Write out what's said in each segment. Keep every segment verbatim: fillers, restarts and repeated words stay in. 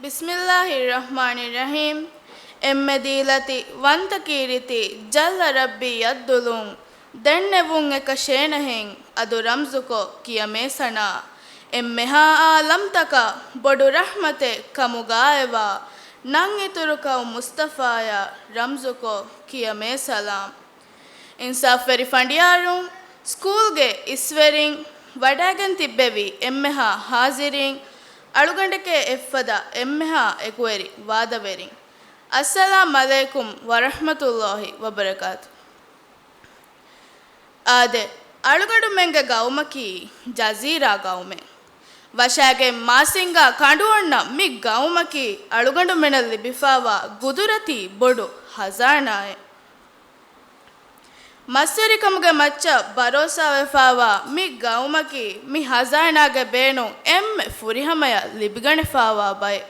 ބިސްމިއްލާހިއްރަޙްމާނިއްރަޙީމް. އެންމެ ދީލަތި ވަންތަ ކީރިތި ޖައްލަ ރައްބީ އައްދުލުން ދެންނެވުން އެކަށޭނަހެން އަދު ރަމްޒުކޮށް ކިޔަމޭ ސަނާ. އެންމެހާ އާލަމްތަކަށް ބޮޑު ރަޙްމަތެއް ކަމުގާއެވާ ނަން އިތުރު ކައު މުޞްޠަފާޔާ ރަމްޒުކޮށް ކިޔަމޭ ސަލާމް. އިންސާފްވެރި ފަނޑިޔާރުން، ސްކޫލްގެ އިސްވެރިން، ވަޑައިގެން ތިއްބެވި އެންމެހާ ހާޒިރީން، އަޅުގަނޑެކޭ އެއްފަދަ އެންމެހާ އެކުވެރި ވާދަވެރިން، އައްސަލާމް ޢަލައިކުމް ވަރަޙްމަތުﷲި ވަބަރަކާތު. އާދެ، އަޅުގަނޑުމެންގެ ގައުމަކީ ޖަޒީރާ ގައުމެއް. ވަށާގެން މާސިންގާ ކަނޑުއޮންނަ މި ގައުމަކީ އަޅުގަނޑުމެނަށް ލިބިފާވާ ގުދުރަތީ ބޮޑު ހަޒާނާއެއް. މަސްވެރިކަމުގެ މައްޗަށް ބަރޯސާވެފާވާ މި ގައުމަކީ މި ހަޒާނާގެ ބޭނުން އެންމެ ފުރިހަމަޔަށް ލިބިގަނެފާވާ ބައެއް.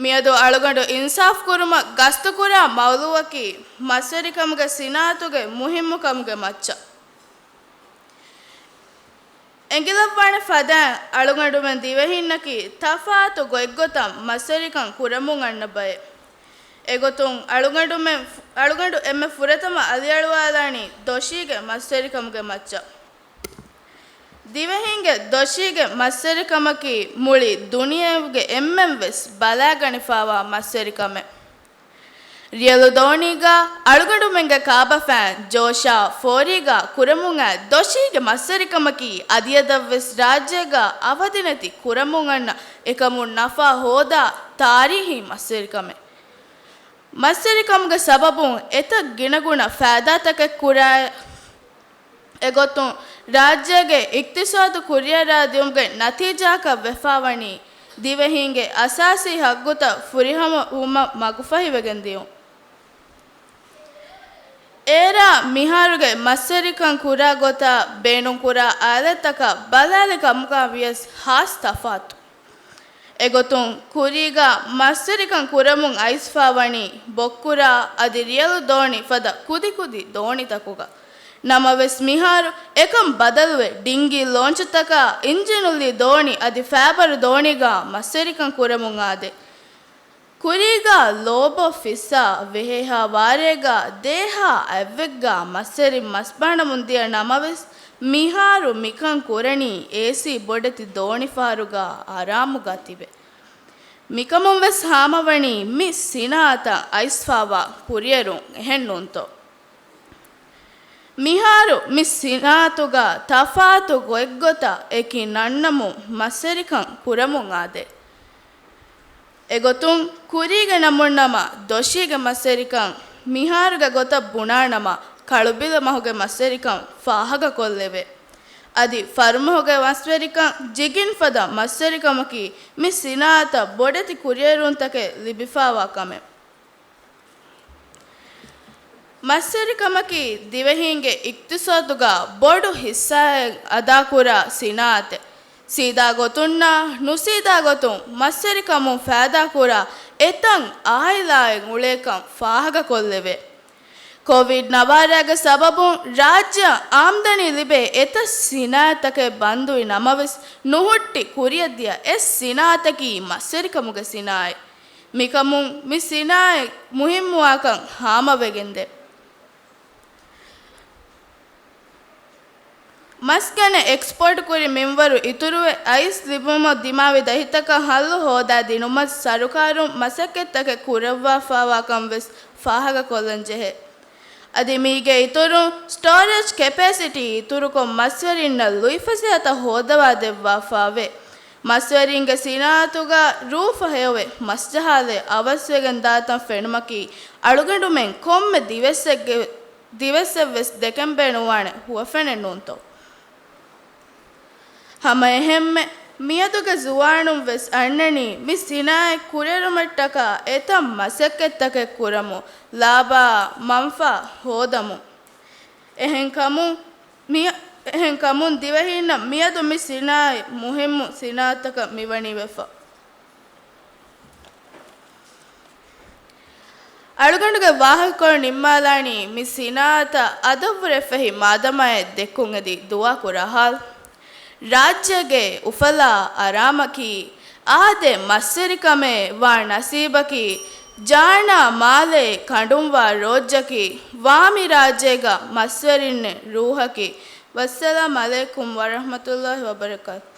މިއަދު އަޅުގަނޑު އިންސާފް ކުރުމަށް ގަސްތުކުރާ މައުޟޫޢަކީ މަސްވެރިކަމުގެ ސިނާއަތުގެ މުހިއްމުކަމުގެ މައްޗަށް. އެނގިލައްވާނެ ފަދައިން އަޅުގަނޑުމެން ދިވެހިންނަކީ ތަފާތު ގޮތްގޮތަށް މަސްވެރިކަން ކުރަމުން އަންނަ ބައެއް. އެގޮތުން އަޅުގަނޑުމެން، އަޅުގަނޑު އެންމެ ފުރަތަމަ އަލިއަޅުވާލާނީ ދޮށީގެ މަސްވެރިކަމުގެ މައްޗަށް. ދިވެހިންގެ ދޮށީގެ މަސްވެރިކަމަކީ މުޅި ދުނިޔެއުގެ އެންމެން ވެސް ބަލާގަނެފާވާ މަސްވެރިކަމެއް. ރިޔަލު ދޯނީގަ އަޅުގަނޑުމެންގެ ކާބަފައިން ޖޯޝާ ފޯރީގަ ކުރަމުން އައި ދޮށީގެ މަސްވެރިކަމަކީ އަދިއަދަށްވެސް ރާއްޖޭގަ އަވަދިނެތި ކުރަމުން އަންނަ އެކަމުން ނަފާ ހޯދާ ތާރީހީ މަސްވެރިކަމެއް. މަސްވެރިކަމުގެ ސަބަބުން އެތައް ގިނަގުނަ ފައިދާތަކެއް ކުރާ އެގޮތުން، ރާއްޖޭގެ އިޤްތިޞާދު ކުރިއަރާދިއުމުގެ ނަތީޖާއަކަށް ވެފާވަނީ، ދިވެހީންގެ އަސާސީ ޙައްޤުތައް ފުރިހަމަވުމަށް މަގުފަހިވެގެން ދިޔުން. އޭރާ މިހާރުގެ މަސްވެރިކަން ކުރާ ގޮތާ ބޭނުންކުރާ އާލަތްތަކަށް ބަލާލި ކަމުގާ ވިޔަސް ހާސް ތަފާތު. އެގޮތުން، ކުރީގަ މަސްވެރިކަން ކުރަމުން އައިސްފާވަނީ ބޮއްކުރާ އަދި ރިޔަލު ދޯނި ފަދަ ކުދިކުދި ދޯނިތަކުގަ. ނަމަވެސް، މިހާރު އެކަން ބަދަލުވެ، ޑިންގީ ލޯންޗުތަކާ އިންޖިނުލީ ދޯނި އަދި ފައިބަރު ދޯނިގަ މަސްވެރިކަން ކުރަމުން އާދޭ. ކުރީގަ ލޯބޯ ފިއްސާ ވެހޭހާ ވާރޭގަ ދޭހާ އަތްވެއްގަ މަސްވެރިން މަސްބާނަމުން ދިޔަ ނަމަވެސް، މިހާރު މިކަން ކުރަނީ އޭސީ ބޮޑެތި ދޯނިފަހަރުގަ އަރާމުގަ ތިބެ. މިކަމުން ވެސް ހާމަވަނީ މި ސިނާއަތަށް އައިސްފާވާ ކުރިއެރުން އެހެންނޫންތޯ؟ މިހާރު މި ސިނާއަތުގަ ތަފާތު ގޮތްގޮތަށް އެކި ނަންނަމުން މަސްވެރިކަން ކުރަމުން އާދޭ. އެގޮތުން ކުރީގެ ނަމުންނަމަ ދޮށީގެ މަސްވެރިކަން މިހާރުގެ ގޮތަށް ބުނާނަމަ ކަޅުބިލަ މަހުގެ މަސްވެރިކަން ފާހަގަކޮށްލެވޭ. އަދި ފަރުމަހުގެ މަސްވެރިކަން ޖިގިން ފަދަ މަސްވެރިކަމަކީ މި ސިނާއަތަށް ބޮޑެތި ކުރިއެރުންތަކެއް ލިބިފާވާ ކަމެއް. މަސްވެރިކަމަކީ ދިވެހީންގެ އިޤްތިޞާދުގަ ބޮޑު ހިއްސާއެއް އަދާކުރާ ސިނާއަތެއް. ސީދާ ގޮތުންނާ ނުސީދާ ގޮތުން މަސްވެރިކަމުން ފައިދާކުރާ އެތައް އާއިލާއެއް އުޅޭކަން ފާހަގަކޮށްލެވޭ. ކޮވިޑް ނަވާރައިގެ ސަބަބުން ރާއްޖެއަށް އާމްދަނީ ލިބޭ އެތައް ސިނާއަތްތަކެއް ބަންދުވި ނަމަވެސް، ނުހުއްޓި ކުރިއަށްދިޔަ އެއް ސިނާއަތަކީ މަސްވެރިކަމުގެ ސިނާއަތް. މިކަމުން މި ސިނާއަތް މުހިއްމުވާކަން ހާމަވެގެންދޭ. މަސްގަނެ އެކްސްޕޯޓް ކުރި މިންވަރު އިތުރުވެ، އައިސް ލިބުމަށް ދިމާވި ދަތިތަކަށް ހައްލު ހޯދާ ދިނުމަށް ސަރުކާރުން މަސައްކަތްތަކެއް ކުރައްވާފާވާކަން ވެސް ފާހަގަކޮށްލަން ޖެހޭ. އަދި މީގެ އިތުރުން، ސްޓޯރޭޖް ކެޕޭސިޓީ އިތުރުކޮށް، މަސްވެރިންނަށް ލުއިފަސޭހަތައް ހޯދަވާ ދެއްވާފާވޭ. މަސްވެރިންގެ ސިނާއަތުގަ ރޫފަ ހެޔޮވެ، މަސްޖަހާލެ އަވަސްވެގެން ދާތަން ފެނުމަކީ، އަޅުގަނޑުމެން ކޮންމެ ދިވެއްސެއްގެ، ދިވެއްސެއްވެސް ދެކެން ބޭނުންވާނެ ހުވަފެނެއް ނޫންތޯ؟ ހަމައެހެންމެ، މިއަދުގެ ޒުވާނުން ވެސް އަންނަނީ މި ސިނާއަތް ކުރިއެރުމަށްޓަކާ އެތައް މަސައްކަތްތަކެއް ކުރަމުން، ލާބާ މަންފާ ހޯދަމުން. އެހެންކަމުން، މި، އެހެންކަމުން ދިވެހީންނަށް މިއަދު މި ސިނާއަތް މުހިއްމު ސިނާއަތަކަށް މިވަނީ ވެފަ. އަޅުގަނޑުގެ ވާހަކަކޮޅު ނިންމާލާނީ މި ސިނާއަތަށް އަދަށްވުރެ ފެހި މާދަމާއެއް ދެއްކުން އެދި ދުޢާކުރާ ހާލު. ރާއްޖޭގެ އުފަލާ އަރާމަކީ އާދެ، މަސްވެރިކަމޭ ވާ ނަސީބަކީ، ޖާނާ މާލޭ ކަނޑުންވާ ރޯއްޖަކީ، ވާމި ރާއްޖޭގަ މަސްވެރިންނެ ރޫހަކީ. ވައްސަލާމް ޢަލައިކުމް ވަރަޙްމަތުﷲި ވަބަރަކާތު.